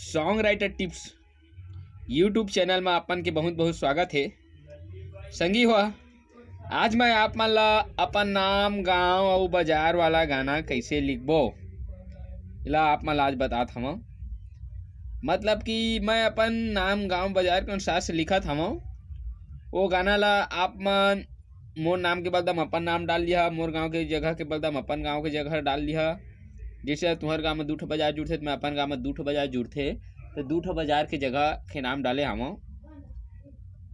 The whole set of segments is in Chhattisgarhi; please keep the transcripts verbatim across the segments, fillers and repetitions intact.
Song Writer Tips YouTube channel म आप मन के बहुत बहुत स्वागत हे। संगी हो, आज मैं आप मन ला अपन नाम, गांव अउ बाजार वाला गाना कैसे लिखबो, एला आप मन ला आज बतात हवं। मतलब कि मैं अपन नाम, गांव, बाजार के अनुसार से लिखत हवं। वो गाना ला आप मन मोर नाम के बदला म अपन नाम डाल लिहा, मोर गांव के जगह के बदला म अपन गांव के जगह डाल लिहा। जैसे तुहर गांव म दू ठो बाजार जुड़थे, त मैं अपन गांव म दू ठो बाजार जुड़थे, त दू ठो बाजार के जगह के नाम डाले हवं।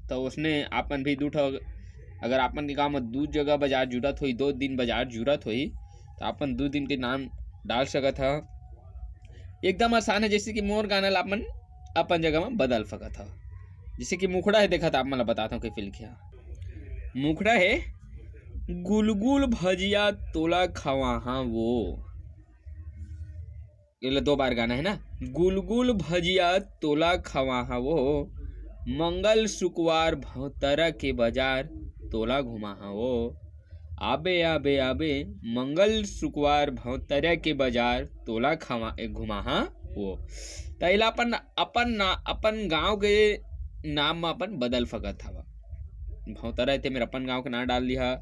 त उसने आप मन भी दू ठो, अगर आप मन के गांव म दू जगह बाजार जुड़त होही, दो दिन बाजार जुड़त होही, त आप मन दू दिन के नाम डाल सकत ह। एकदम आसान है, जैसे कि मोर गाना ला आप मन अपन जगह म बदल सकत ह। जैसे कि मुखड़ा है, देखत आप मन ला बतात हवं कइसे लिखे हवं। मुखड़ा है, गुलगुल भजिया तोला खवाहा वो। ये ला दो बार गाना है ना। गुलगुल भजिया तोला खवाहा वो, मंगल सुकवार भौतरा के बाजार तोला घुमाहा वो। आबे आबे आबे, मंगल सुकवार भौतरा के बाजार तोला खवा ए, घुमाहा वो। त एला अपन, अपन ना, अपन गांव के नाम म अपन बदल सकत हवा। भौतरा हे ते मेर अपन गांव के नाम डाल लिहा।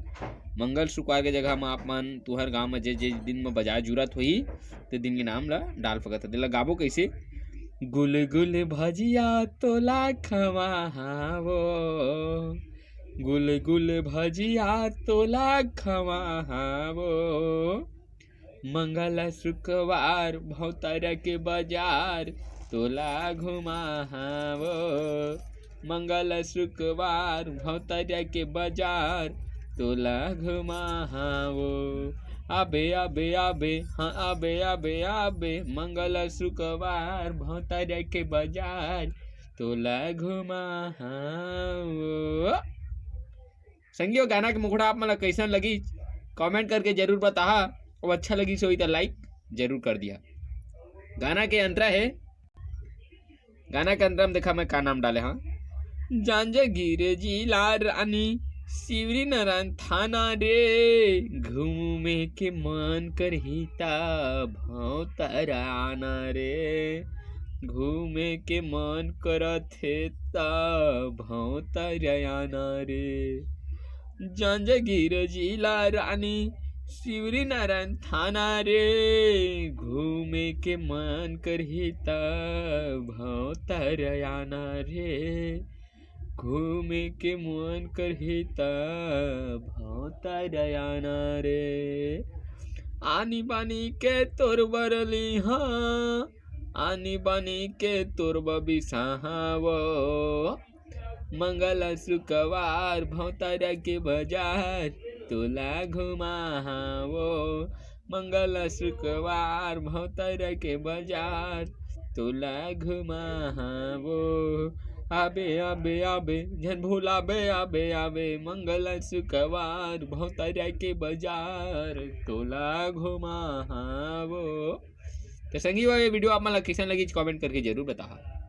मंगल सुकवार के जगह म आप मन तुहर गांव म जे जे दिन म बाजार जुड़त होही, ते दिन के नाम ला डाल सकत ह। तेला गाबो कइसे? गुलगुल भजिया तोला खवाहा वो, गुलगुल भजिया तोला खवाहा वो, मंगल सुकवार भौतरा के बाजार तोला घुमाहा वो, मंगल सुकवार भौतरा के बाजार तोला घुमाहा वो। आबे आबे आबे, हाँ आबे आबे आबे, मंगल सुकवार भौतरा के बाजार तोला घुमाहा वो। संगी हो, गाना के मुखड़ा आप मन ला कइसन लगिस, comment करके जरूर बताहा। अउ अच्छा लगिस होही त like जरूर कर दिहा। गाना के अंतरा है, गाना के अंतरा म देखा मैं का नाम डाले हंव। जांजगीर जिला रानी, शिवरीनारायण थाना रे, घूमे के मन करही त भौतरा आना रे, घूमे के मन करत हे त भौतरा आना रे। जांजगीर जिला रानी, शिवरीनारायण थाना रे, घूमे के मन करही त भौतरा आना रे, घूमे के मन करही त भौतरा आना रे। आनी बानी के तोर बर लिहा, आनी बानी के तोर बर बिसाहा वो, मंगल सुकवार भौतरा के बाजार तोला घुमाहा वो, मंगल सुकवार भौतरा के बाजार तोला घुमाहा वो। आबे आबे आबे, झन भुलाबे आबे आबे, मंगल सुकवार भौतरा के बाजार तोला घुमाहा वो। त संगी हो, ये video आप मन ला कइसन लगिस, comment करके जरूर बताहा।